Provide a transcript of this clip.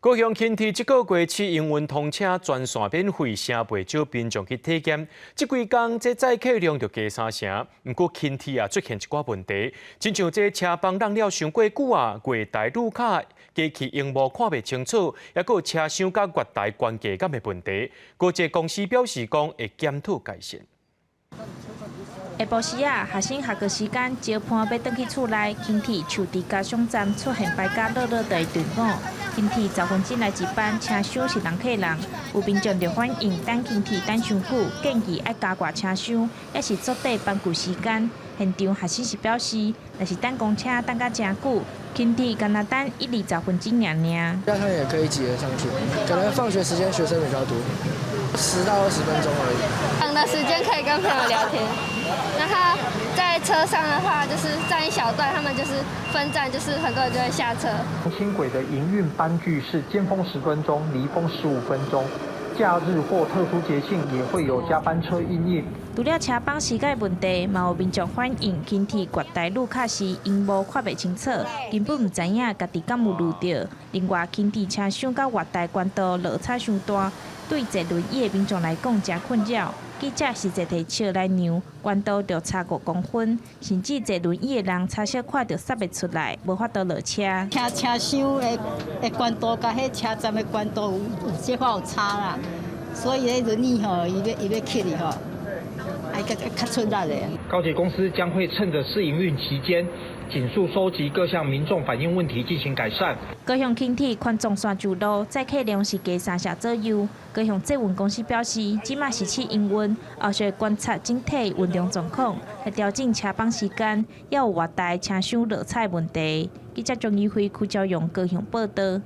高雄輕鐵這個月試營運通車全線免費，誠袂少民眾去體驗。這幾工這載客量就加三成，毋過輕鐵也出現一寡問題，親像這車幫挵了傷過久啊，月台路卡機器螢幕看袂清楚，抑閣有車廂佮月台懸低感的問題。高捷公司表示講會檢討改善。下晡時仔，學生下課時間招伴欲轉去厝內，輕鐵樹枝嘉祥站出現排甲落落長的隊伍。輕鐵10分鐘來一班，車廂是人客人，有民眾就反映等輕鐵等傷久，建議愛加掛車廂，抑是縮短班距時間。現場學生是表示，若是等公車等甲誠久，輕鐵干焦等一二十分鐘爾爾。這樣他們也可以擠得上去，可能放學時間學生比較多，10到20分鐘而已。等的時間可以跟朋友聊天，然後在車上的話，就是站一小段，他們就是分站，就是很多人就會下車。輕軌的營運班距是尖峰10分鐘，離峰15分鐘。假日或特殊節慶也會有加班車營運。除了車班時間問題，嘛有民眾反映輕鐵月台路卡時螢幕看袂清楚，根本毋知影家己敢有遇著。另外，輕鐵車廂佮月台懸度落差傷大，對坐輪椅的民眾來講誠困擾。記者實際提尺來量，懸度就差5公分，甚至坐輪椅的人差小可就塞袂出來，無法度落車。車廂的懸度佮彼車站的懸度有小可有差啦，所以彼輪椅吼，伊欲起去吼，愛較出力的。高捷公司將會趁著試營運期間，緊速收集各項民眾反映問題進行改善。高雄輕鐵環狀線上路載客量是加三成左右。高雄捷運公司表示，這馬是試營運，後續觀察整體運量狀況，來調整車班時間，抑有月台車廂落差問題。記者鍾怡輝、柯昭勇高雄報導。